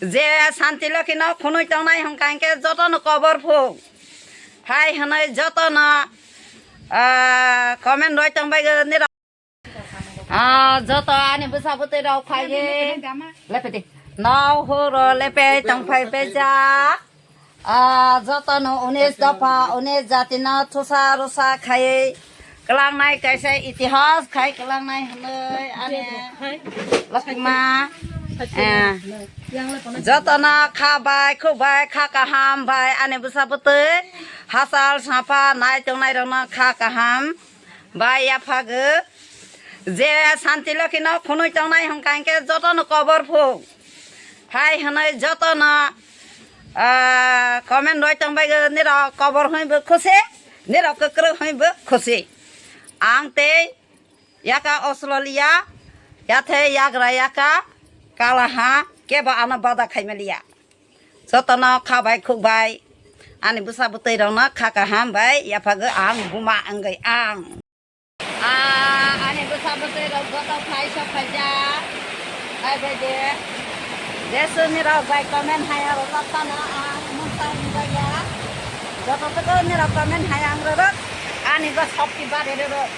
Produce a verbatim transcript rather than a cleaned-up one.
Je Santi Lokhi no khunui tongnai hwnkha hinkhe jotono kobor phuk. Hai hwnwi jotono, ah, comment roi tongbai nirok. Ah, joto ani bwsa bwtwi rok phaiwi. Lepedi. Nau horo lepe tongphai pejak. Ah, jotono unis dopha, unis jatino thusa rusa khaiwi kwlangnai kaisa itihas khai kwlangnai hwnwi ani Lokima, eh, jotono kha bai, khuk bai, kha kaham bai ani bwsa bwtwi hachal sapha nai tongnai rokno kha kaham bai yaphago. Je Santi Lokhi no khunui tongnai hwnkha hinkhe jotono kobor phuk. Hai hwnwi jotono, ah, comment roi tongbai nirok kobor hwnwi bo khusi, nirok kwkrwk hwnwi bo khusi. Ang tei yaka Australia, yathe yagra yaka kalaha kebo ano bada khaimaliya. Jotono kha bai khuk bai ani bwsa bwtwi rokno kha kaham bai yaphago ang buma wngwi ang. Ah, ani bwsa bwtwi rok joto phai sok phaijak. Hai bai de. Jesu nirok bai comment haya rok phano ang mungsa hinjak ya. Joto toko nirok comment haya ang rorok. Ani bo sokti bade rorok.